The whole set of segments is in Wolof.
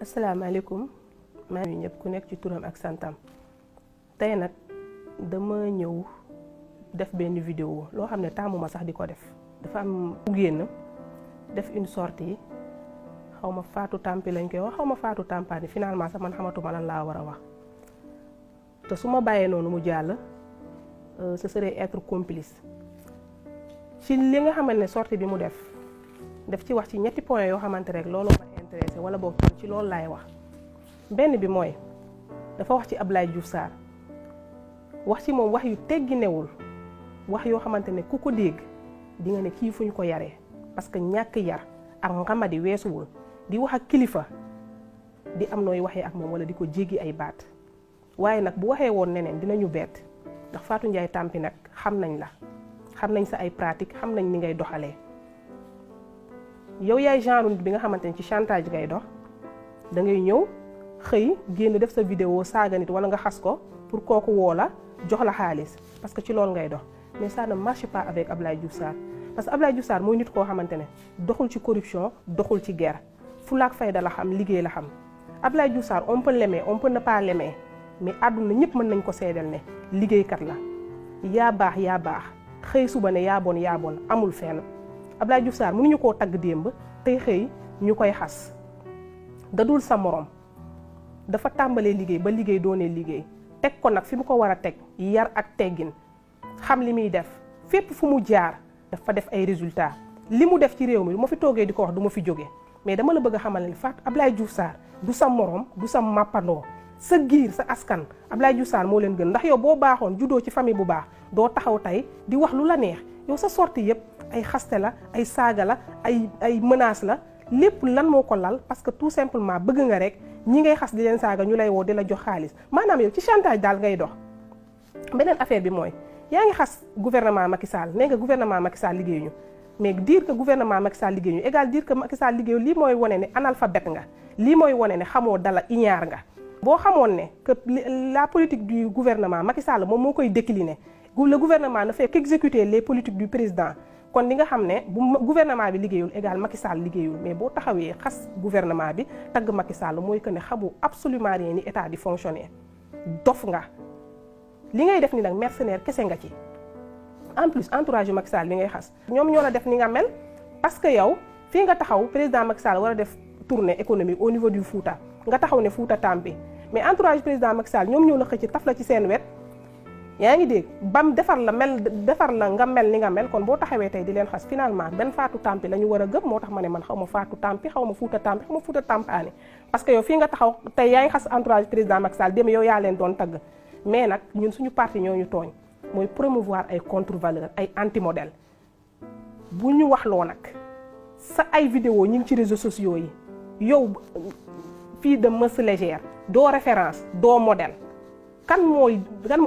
asalaamaaleykum maa ngi ñëpp ku nekk ci turam ak santam tey nag dama ñëw def benn vidéo loo xam ne taamuma sax di ko def dafa am ku génn def une sortie xaw ma Fatou Tampi lañ koy wax xaw ma Fatou Tampani finalement sax man xamatuma lan laa war a wax te su ma bàyyee noonu mu jàll ce serait être complice ci li nga xamante ne sortie bi mu def ci wax ci ñetti points yoo xamante rek loolu ma intéressé wala boog ci loolu laay wax benn bi mooy dafa wax ci Abdoulaye Diouf Sarr wax ci moom wax yu tegginewul wax yoo xamante ne ku ko dégg di nga ne kii fuñ ko yaree parce que ñàkk yar ak ngamadi weesuwul di wax ak kilifa di am nooy waxee ak moom wala di ko jéggi ay baat waaye nag bu waxee woon neneen dinañu bett ndax Fatou Ndiaye Tampi nag xam nañ la xam nañ sa ay pratique xam nañ ni ngay doxalee yow yaay genre nit bi nga xamante ne ci chantage ngay dox da ngay ñëw xëy génn def sa vidéo saaga nit wala nga xas ko pour kooku woo la jox la xaalis parce que ci loolu ngay dox mais ça ne marche pas avec Abdoulaye Diouf Sarr parce que Abdoulaye Diouf Sarr mooy nit koo xamante ne doxul ci corruption doxul ci guerre fulaak fayda la xam liggéey la xam Abdoulaye Diouf Sarr on peut l'aimer on peut ne pas l'aimer mais àdduna ñëpp mën nañ ko seedal ne liggéeykat la yaa baax xëy suba ne yaa bon amul fenn Abdoulaye Diouf Sarr mënuñu koo tagg démb tey xëy ñu koy xas dadul sa morom dafa tàmbalee liggéey ba liggéey doonee liggéey teg ko nag fi mu ko war a teg yar ak teggin xam li muy def fépp fu mu jaar dafa def ay résultats li mu def ci réew mi lu ma fi toogee di ko wax du ma fi jóge mais dama la bëgg a xamal ne Fatou Abdoulaye Diouf Sarr du sa morom du sa màppandoo sa giir sa askan Abdoulaye Diouf Sarr moo leen gën ndax yow boo baaxoon juddoo ci famille bu baax doo taxaw tey di wax lu la neex yow sa sortie yëpp ay xaste la ay saaga la ay menace la lépp lan moo ko lal parce que tout simplement bëgg nga rek ñi ngay xas di leen saaga ñu lay woo di la jox xaalis maanaam yow ci chantage daal ngay dox. beneen affaire bi mooy yaa ngi xas gouvernement Macky Sall nee nga gouvernement Macky Sall liggéeyuñu mais dire que gouvernement Macky Sall liggéeyuñu égal dire que Macky Sall liggéeyu lii mooy wane ne analphabète nga lii mooy wane ne xamoo dala iñaar nga. boo xamoon ne que la politique du gouvernement Macky Sall moom moo koy décliner le gouvernement ne fait qu'exécuter les politiques du président kon di nga xam ne bu gouvernement bi liggéeyul égal Macky Sall liggéeyul mais boo taxawee xas gouvernement bi tagg Macky Sall mooy que ne xamu absolument rien ni état di fonctionner dof nga li ngay def ni nag mercenaire kese nga ci en plus entourage yu Macky Sall bi ngay xas ñoom ñoo la def ni nga mel parce que yow fii nga taxaw président Macky Sall war a def tournée économique au niveau du Fouta nga taxaw ne Fouta Tampi mais entourage président Macky Sall ñoom ñoo la xëcc taf la ci seen wet yaa ngi dégg bam defar la nga mel ni nga mel kon boo taxawee tey di leen xas finalement benn Fatou Tampi la ñu war a gëm moo tax ma ne man xaw ma Fatou Tampi xaw ma Fouta Tampi xaw ma Fouta Tampani parce que yow fii nga taxaw tey yaa ngi xas entourage président Macky Sall dem yow yaa leen doon tagg mais nag ñun suñu parti ñoo ñu tooñ mooy promouvoir ay contre-valeurs ay anti-modèle bu ñu wax loo nag sa ay vidéo ñi ngi ci réseaux sociaux yi yow fille de mœurs légères doo référence doo modèle kan ñi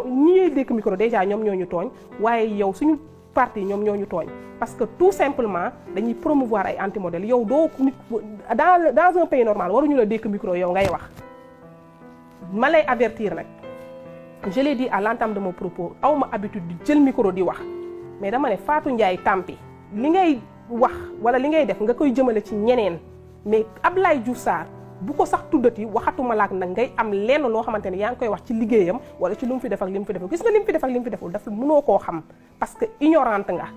ñuy dékk micro déjà ñoom ñoo ñu tooñ waaye yow suñu parti ñoom ñoo ñu tooñ parce que tout simplement dañuy promouvoir ay anti-modèle yow doo nit dans un pays normal waruñu la dékk micro yow ngay wax ma lay avertir nag je l'ai dit à l'entame de mon propos awma habitude di jël micro di wax mais dama ne Fatou Ndiaye Tampi li ngay wax wala li ngay def nga koy jëmale ci ñeneen mais Abdoulaye Diouf Sarr bu ko sax tuddati waxatuma laak nag ngay am lenn loo xamante ne yaa ngi koy wax ci liggéeyam wala ci lu mu fi def ak li mu fi deful gis nga li mu fi def ak li mu fi deful dafa mënoo koo xam parce que ignorante nga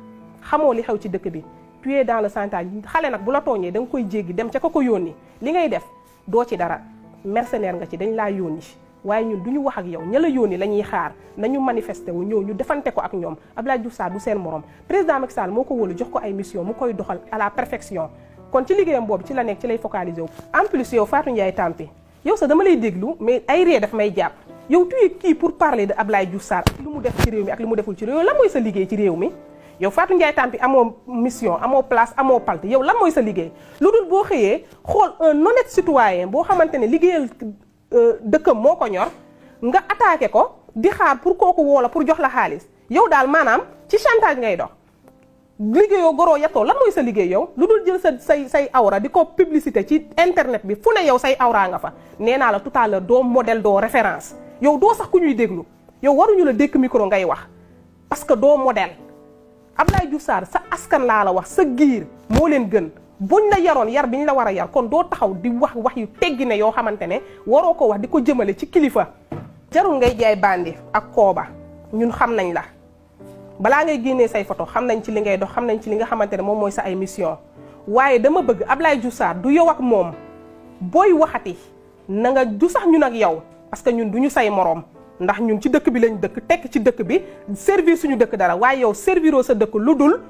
xamoo li xew ci dëkk bi tu es dans le chantage xale nag bu la tooñee da nga koy jéggi dem ca ko yónni li ngay def doo ci dara mercenaire nga ci dañ laa yónni waaye ñun du ñu wax ak yow ña la yónni la ñuy xaar nañu manifester wu ñëw ñu defante ko ak ñoom Abdoulaye Diouf Sarr du seen morom président Macky Sall moo ko wóolu jox ko ay mission mu koy doxal à la perfection kon ci liggéeyam boobu ci la nekk ci lay focaliser wu. en plus yow Fatou Ndiaye Tampi yow sax dama lay déglu mais ay ree daf may jàpp yow tu es qui pour parler de Abdoulaye Diouf Sarr ak li mu def ci réew mi ak li mu deful ci réew mi lan mooy sa liggéey ci réew mi yow Fatou Ndiaye Tampi amoo mission amoo place amoo palte yow lan mooy sa liggéey lu dul boo xëyee xool un honnête citoyen boo xamante ne liggéeyal dëkkam moo ko ñor nga attaqué ko di xaar pour kooku woo la pour jox la xaalis yow daal maanaam ci chantage ngay dox. liggéeyoo goroo yattoo lan mooy sa liggéey yow lu dul jël say awra di ko publicité ci internet bi fu ne yow say awra nga fa nee naa la tout à l'heure doo modèle doo référence yow doo sax ku ñuy déglu yow waruñu la dékk micro ngay wax parce que doo modèle Abdoulaye Diouf Sarr sa askan laa la wax sa giir moo leen gën buñ la yaroon yar biñ la war a yar kon doo taxaw di wax wax yu teggi ne yoo xamante ne waroo ko wax di ko jëmale ci kilifa. jarul ngay jaay bandi ak kooba ñun xam nañ la balaa ngay génnee say photo xam nañ ci li ngay dox xam nañ ci li nga xamante ne moom mooy sa ay mission waaye dama bëgg Ablaye Diouf Sarr du yow ak moom booy waxati na nga du sax ñun ak yow parce que ñun du ñu say moroom ndax ñun ci dëkk bi lañ dëkk tekk ci dëkk bi servir suñu dëkk dara waaye yow serviroo sa dëkk lu dul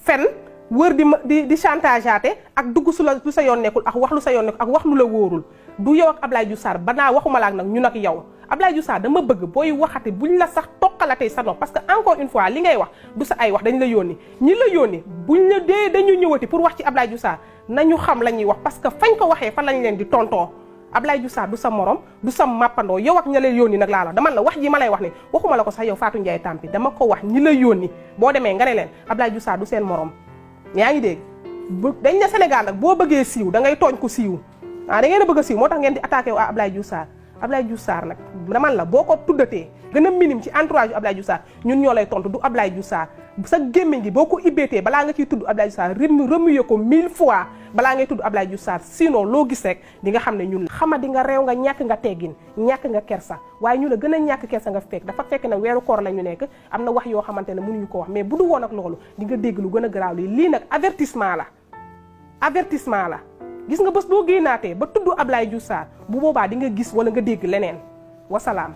fen wër di chantageate ak dugg su la lu sa yoon nekkul ak wax lu sa yoon nekkul ak wax lu la wóorul du yow ak Ablaye Diouf Sarr ba naa waxuma la ak nag ñun ak yow Ablaye Diouf Sarr dama bëgg booy waxati buñ la sax toqalatee sa nopp parce que encore une fois li ngay wax du sa ay wax dañ la yónni ñi la yónni buñ la dee dañu ñëwati pour wax ci Ablaye Diouf Sarr nañu xam la ñuy wax parce que fañ ko waxee fan lañ leen di tontoo Ablaye Diouf Sarr du sa morom du sa mappandoo yow ak ña lay yónni nag laa la dama la wax ji ma lay wax ni waxuma la ko sax yow Fatou Ndiaye Tampi dama ko wax ñi la yónni boo demee nga ne leen Ablaye Diouf Sarr du seen morom yaa ngi dégg dañ ne Sénégal nag boo bëggee siiw da ngay tooñ ko siiw da ngeen a bëgg a siiw moo tax ngeen di attaqué waa Ablaye Diouf Sarr Ablaye Diouf Sarr nag daman la boo ko tuddatee gën a minime ci entourage yu Ablaye Diouf Sarr ñun ñoo lay tontu du Ablaye Diouf Sarr sa gémmiñ gi boo ko ibbeetee balaa nga ciy tudd Ablaye Diouf Sarr remuer ko 1000 fois balaa ngay tudd Ablaye Diouf Sarr sinon loo gis rek di nga xam ne ñun xama di nga réew nga ñàkk nga teggin ñàkk nga kersa waaye ñu la gën a ñàkk kersa nga fekk dafa fekk ne weeru koor la ñu nekk am na wax yoo xamante ne mënuñu ko wax mais bu du woon ak loolu di nga dégg lu gën a garaaw lii nag avertissement la gis nga bés boo génnaatee ba tudd Ablaye Diouf Sarr bu boobaa di nga gis wala nga dégg leneen wasalaam